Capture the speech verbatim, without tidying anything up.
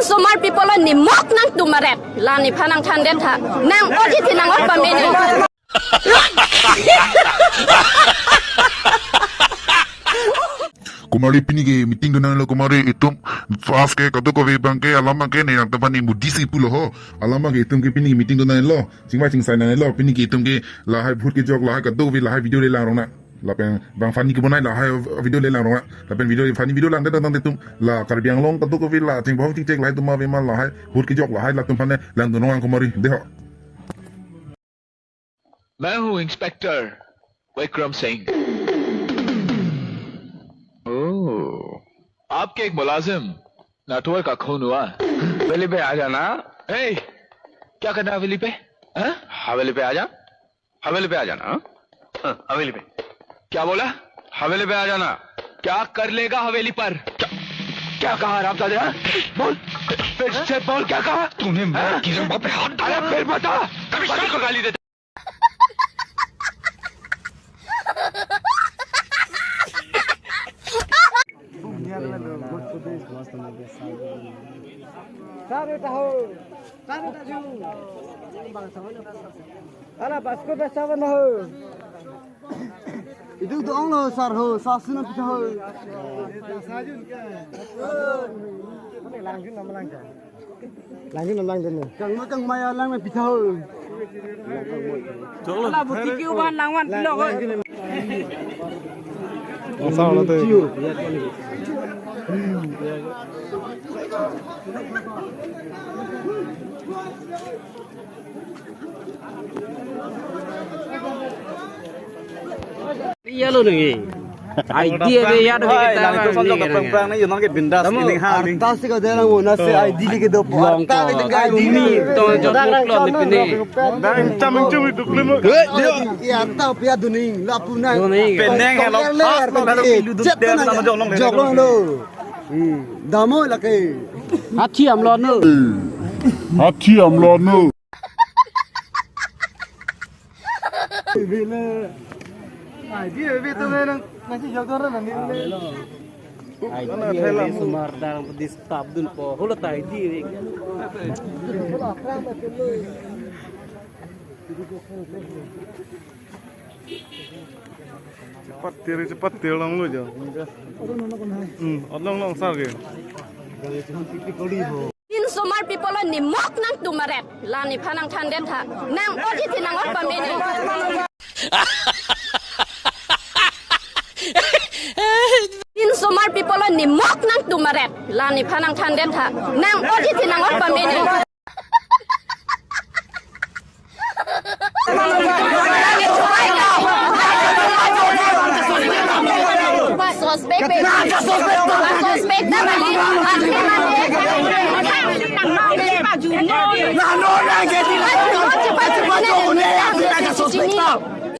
Somar people, nimok nangtum aret. La nephan nangthandet tha. Nang ojit si nang-ot pame ne. Kumari, pini ke meeting dun nanglo kumari, itum first ke kadokave abang ke, alam abang ke ne, nangtum aphan ne Modi si pulo ho. Alam abang ke itum ke pini meeting dun nanglo. Chingvai chingsai nanglo. Pini ke itum ke lahai vote kejok, lahai kadokave lahai video le langrong nang. Lapen bang funny kebonai lahai video le langrong nang. Lapen video funny video langdet tangte itum la Karbi Anglong kadokave la chingbohong chingchek lahai atum ave ma, lahai vote kejok lahai latum aphan ne langdun nang kumari. Dei ho. मैं हूं इंस्पेक्टर विक्रम सिंह। ओह, आपके एक मुलाजिम नटवर का खून हुआ। हवेली पे आ जाना। ए, क्या करना हवेली पे? हाँ? हवेली पे आ जा। हवेली पे आ जाना, हाँ? हाँ, हवेली पे। क्या बोला? हवेली पे आ जाना। क्या कर लेगा हवेली पर? क्या, क्या कहा हरामजादे, हाँ? बोल, फिर से बोल, क्या कहा? तूने मेरे हाँ? किरण बाप पे हाथ डाला? अरे फिर बता। कमिश्नर को गाली देता। Sir, eta ho. Sir, eta ju. Ala, basko besa ban ho. Itum do-onglo, sir ho, sir suna pita ho. Langdun alang dun. Kangma kangmaya lang na pitha ho. Ala buti kiu ban langwan pilo ko. Masa wala te. Iya lo nungi. Idea be ya do hai, kita lang itu sonjok nungi ke nungi. Pengprang ni, yunang ke bindas. Tamo. Ini hal ni. Arta si kau dia lang muna si idea ke do. Long arta ko. Ke tinggal idea ni. Tong jok klon ni pini. Dah incam incam itu klima. Iya, arta pia duning, lapu nang. Duning. Penang hello, pas lo hello pilu dun. Chat dia na, nama jok long. Jok long lo. Hmm, damo lake. Hathi amlo no. Hathi amlo no. Bile. Ai, di, bi tu nang, nasi jok dor nang, bile. Ai, di, bi sumar dang disturb dun po. Holo tai di. Cepat tir, cepat tir long lo jo. Hmm, ot long long sar ke. Pinsomar people, nimok nangtum aret. La nephan nangthandet tha. Nang ojit si nang-ot pame ne. Pinsomar people, nimok nangtum aret. La nephan nangthandet tha. Nang ojit si nang-ot pame ne. Suspek, suspek, suspek.